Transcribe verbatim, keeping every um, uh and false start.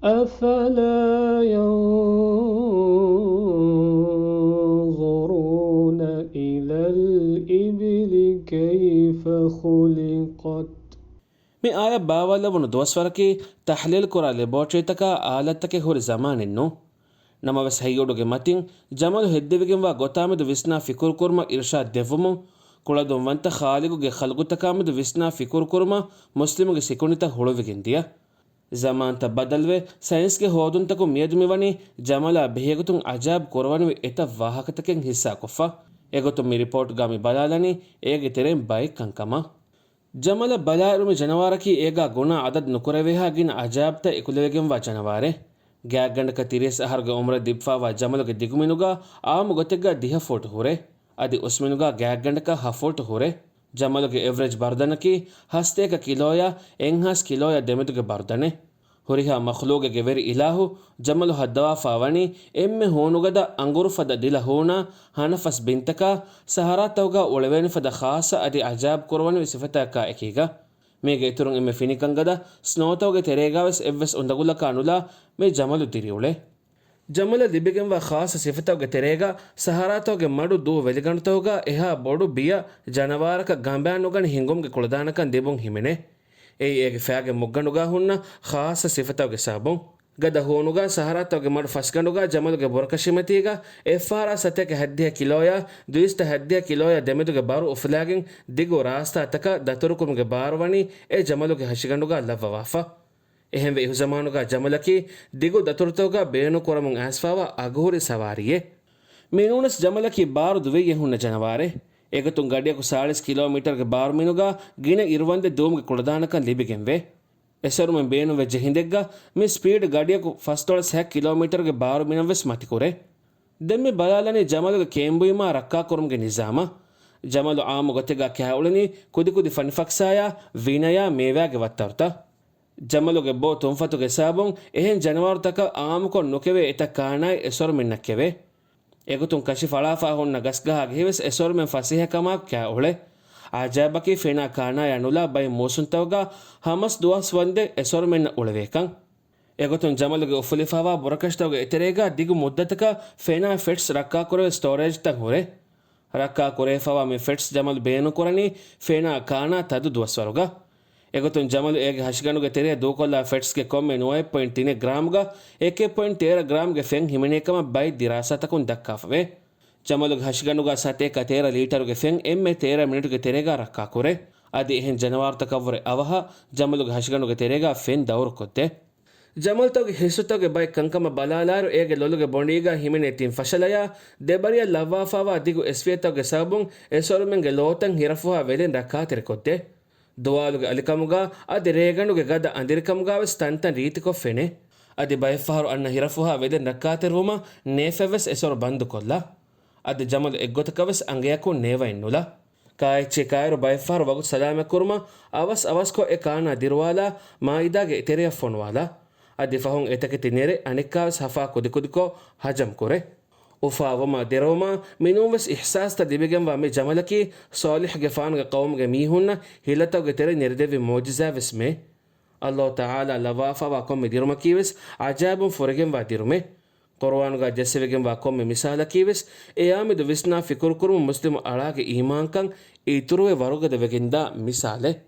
أفلا ينظرون إلى الإبل كيف خلقت. މި އާޔަތް ބާވާލެވުނު ދުވަސްވަރަކީ ތަޙްލީލް ކުރާ ލެބޯޓްރީތަކާ އާލަތްތަކެއް ހުރި ޒަމާނެއް ނޫން. ނަމަވެސް ހެޔޮޑުގެ މަތިން ޖަމަލު ހެއްދެވިގެންވާ ގޮތާމެދު ވިސްނާ ފިކުރުކުރުމަށް އިރުޝާދް ދެއްވުމުން، ކުޅަދުންވަންތަ ޚާލިގުގެ ޚަލްގުތަކާމެދު ވިސްނާ ފިކުރުކުރުމަށް މުސްލިމުގެ ސިކުނޑިތައް ހުޅުވިގެން ދިޔަ. ޒަމާންތައް ބަދަލުވެ، ސައިންސްގެ ހޯދުންތަކުން މިއަދު މިވަނީ ޖަމަލާ ބެހޭގޮތުން އަޖާބް ކުރަވަނިވި އެތައް ވާހަކަތަކެއް ހިއްސާކޮށްފަ. އެގޮތުން މި ރިޕޯޓްގަ މި ބަލާލަނީ އޭގެ ތެރެއިން ބައެއް ކަންކަމަށް. ޖަމަލަށް ބަލާއިރު މި ޖަނަވާރަކީ އޭގާ ގުނާ އަދަދު ނުކުރެވޭހާ ގިނަ އަޖާބްތައް އެކުލެވިގެންވާ ޖަނަވާރެއް. ގާތްގަނޑަކަށް ތިރީސް އަހަރުގެ އުމުރަށް ދިއްފާވާ ޖަމަލުގެ ދިގުމިނުގާ އާއްމު ގޮތެއްގާ ދިހަ ފޫޓު ހުރޭ. އަދި އުސްމިނުގާ ގާތްގަނޑަކަށް ހަ ފޫޓު ހުރޭ. ޖަމަލުގެ އެވްރެޖް ބަރުދަނަކީ ހަސަތޭކަ ކިލޯޔާ އެއްހާސް ކިލޯޔާ ދެމެދުގެ ބަރުދަނެއް. ހުރިހާ މަޚްލޫގެއްގެ ވެރި އިލާހު ޖަމަލު ހައްދަވާފާ ވަނީ އެންމެ ހޫނުގަދަ އަނގުރު ފަދަ ދިލަ ހޫނާ ހަނަފަސް ބިންތަކާ ސަހަރާތަކުގާ އުޅެވޭނެ ފަދަ ޚާއްޞަ އަދި އަޖާބް ކުރުވަނިވި ސިފަތަކާ އެކީގަ. މީގެ އިތުރުން އެންމެ ފިނިކަންގަދަ ސްނޯތަކުގެ ތެރޭގާވެސް އެއްވެސް އުނދަގުލަކާ ނުލާ މި ޖަމަލު ދިރިއުޅޭ. ޖަމަލަށް ލިބިގެންވާ ޚާއްޞަ ސިފަތަކުގެ ތެރޭގަ ސަހަރާތަކުގެ މަޑު ދޫ ވެލިގަނޑުތަކުގަ އެހާ ބޮޑު ބިޔަ ޖަނަވާރަކަށް ގަނބާ ނުގަނެ ހިނގުމުގެ ކުޅަދާނަކަން ލިބުން ހިމެނޭ. އެއީ އޭގެ ފައިގެ މުއްގަނޑުގަ ހުންނަ ޚާއްޞަ ސިފަތަކުގެ ސަބަބުން. ގަދަ ހޫނުގަ ސަހަރާތަކުގެ މަޑު ފަސްގަނޑުގަ ޖަމަލުގެ ބުރަކަށިމަތީގަ އެއްފަހަރާ ސަތޭކަ ހަތްދިހަ ކިލޯޔާ ދުއިސައްތަ ހަތްދިހަ ކިލޯޔާ ދެމެދުގެ ބާރު އުފުލާގެން ދިގު ރާސްތާތަކަށް ދަތުރުކުރުމުގެ ބާރު ވަނީ އެ ޖަމަލުގެ ހަށިގަނޑުގަ ލައްވަވާފަ. އެހެންވެ އިހުޒަމާނުގަ ޖަމަލަކީ ދިގު ދަތުރުތަކުގަ ބޭނުންކުރަމުން އައިސްފާވާ އަގުހުރި ސަވާރީއެއް. މިނޫނަސް ޖަމަލަކީ ބާރު ދުވެއްޔެއް ހުންނަ ޖަނަވާރެއް. އެގޮތުން ގަޑިއަކު ސާޅީސް ކިލޯމީޓަރުގެ ބާރު މިނުގަ ގިނަ އިރުވަންދެއް ދުވުމުގެ ކުޅަދާނަކަން ލިބިގެންވޭ. އެސޮރުމެން ބޭނުންވެއްޖެ ހިނދެއްގަ މި ސްޕީޑް ގަޑިއަކު ފަސްދޮޅަސް ހަ ކިލޯމީޓަރުގެ ބާރު މިނަށްވެސް މަތިކުރޭ. ދެން މި ބަލާލަނީ ޖަމަލުގެ ކޭނބުއިމާ ރައްކާކުރުމުގެ ނިޒާމަށް. ޖަމަލު އާއްމު ގޮތެއްގަ ކާއުޅެނީ ކުދިކުދި ފަނިފަކްސާޔާ، ވިނަޔާ، މޭވާގެ ވައްތަރުތައް. ޖަމަލުގެ ބޯ ތުންފަތުގެ ސަބަބުން އެހެން ޖަނަވާރުތަކަށް އާއްމުކޮށް ނުކެވޭ އެތައް ކާނާއެއް އެސޮރުމެންނަށް ކެވޭ. އެގޮތުން ކަށި ފަޅާފާ ހުންނަ ގަސްގަހާގެހިވެސް އެސޮރުމެން ފަސޭހަކަމާއެކު ކާއުޅޭ. އަޖާއިބަކީ ފެނާ ކާނާޔާ ނުލާ ބައެއް މޫސުންތަކުގަ ހަމަސް ދުވަސް ވަންދެން އެސޮރުމެންނަށް އުޅެވޭކަން. އެގޮތުން ޖަމަލުގެ އުފުލިފާވާ ބުރަކަށިތަކުގެ އެތެރޭގަ ދިގު މުއްދަތަކަށް ފެނާ ފެޓްސް ރައްކާކުރެވޭ ސްޓޯރޭޖްތައް ހުރޭ. ރައްކާކުރެވިފާވާ މި ފެޓްސް ޖަމަލު ބޭނުންކުރަނީ ފެނާ ކާނާ ތަދު ދުވަސްވަރުގަ. އެގޮތުން ޖަމަލު އޭގެ ހަށިގަނޑުގެ ތެރެއަށް ދޫކޮށްލާ ފެޓްސްގެ ކޮންމެ ނުވައެއް ޕޮއިންޓް ތިނެއް ގްރާމްގަ އެކެއް ޕޮއިންޓް ތޭރަ ގްރާމްގެ ފެން ހިމެނޭ ކަމަށް ބައެއް ދިރާސާތަކުން ދައްކާފަވޭ. ޖަމަލުގެ ހަށިގަނޑުގަ ސަތޭކަ ތޭރަ ލީޓަރުގެ ފެން އެންމެ ތޭރަ މިނިޓުގެ ތެރޭގަ ރައްކާކުރޭ. އަދި އެހެން ޖަނަވާރުތަކަށްވުރެ އަވަހަށް ޖަމަލުގެ ހަށިގަނޑުގެ ތެރޭގަ ފެން ދައުރުކޮށްދޭ. ޖަމަލުތަކުގެ ހިއްސުތަކުގެ ބައެއް ކަންކަމަށް ބަލާލާއިރު، އޭގެ ލޮލުގެ ބޮނޑީގަ ހިމެނޭ ތިން ފަށަލަޔާ ދެބަރިއަށް ލައްވާފާވާ ދިގު އެސްފިޔަތަކުގެ ސަބަބުން އެސޮރުމެންގެ ލޯތައް ހިރަފުހާ ވެލިން ރައްކާތެރިކޮށްދޭ. ދުވާލުގެ އަލިކަމުގަ އަދި ރޭގަނޑުގެ ގަދަ އަނދިރިކަމުގަވެސް ތަންތަން ރީތިކޮށް ފެނޭ. އަދި ބައެއްފަހަރު އަންނަ ހިރަފުހާ ވެލިން ރައްކާތެރިވުމަށް ނޭފަތްވެސް އެސޮރު ބަންދުކޮށްލާ. އަދި ޖަމަލު އެއްގޮތަކަށްވެސް އަނގަޔަކުން ނޭވައެއްނުލާ. ކާއެއްޗެއް ކާއިރު ބައެއްފަހަރު ވަގުތު ސަލާމަތްކުރުމަށް އަވަސް އަވަސްކޮށް އެ ކާނާ ދިރުވާލާ މާއިދާގެ އެތެރެއަށް ފޮނުވާލާ. އަދި ފަހުން އެތަކެތި ނެރެ އަނެއްކާވެސް ހަފާ ކުދިކުދިކޮށް ހަޖަމްކުރޭ. އުފާވުމާ ދެރަވުމާ މިނޫންވެސް އިޙްސާސްތައް ލިބިގެންވާ މި ޖަމަލަކީ ޞާލިޙްގެފާނުގެ ޤައުމުގެ މީހުންނަށް ހިލަތަކުގެ ތެރެ ނެރެދެއްވި މުޢުޖިޒާވެސްމެ. ﷲ ތަޢާލާ ލައްވާފާވާ ކޮންމެ ދިރުމަކީވެސް ޢަޖާއިބުން ފުރިގެންވާ ދިރުމެއް. ޤުރުއާނުގަ ޖެއްސެވިގެންވާ ކޮންމެ މިސާލަކީވެސް އެޔާމެދު ވިސްނާ ފިކުރުކުރުމުން މުސްލިމު އަޅާގެ އީމާންކަން އިތުރުވެ ވަރުގަދަވެގެންދާ މިސާލެއް.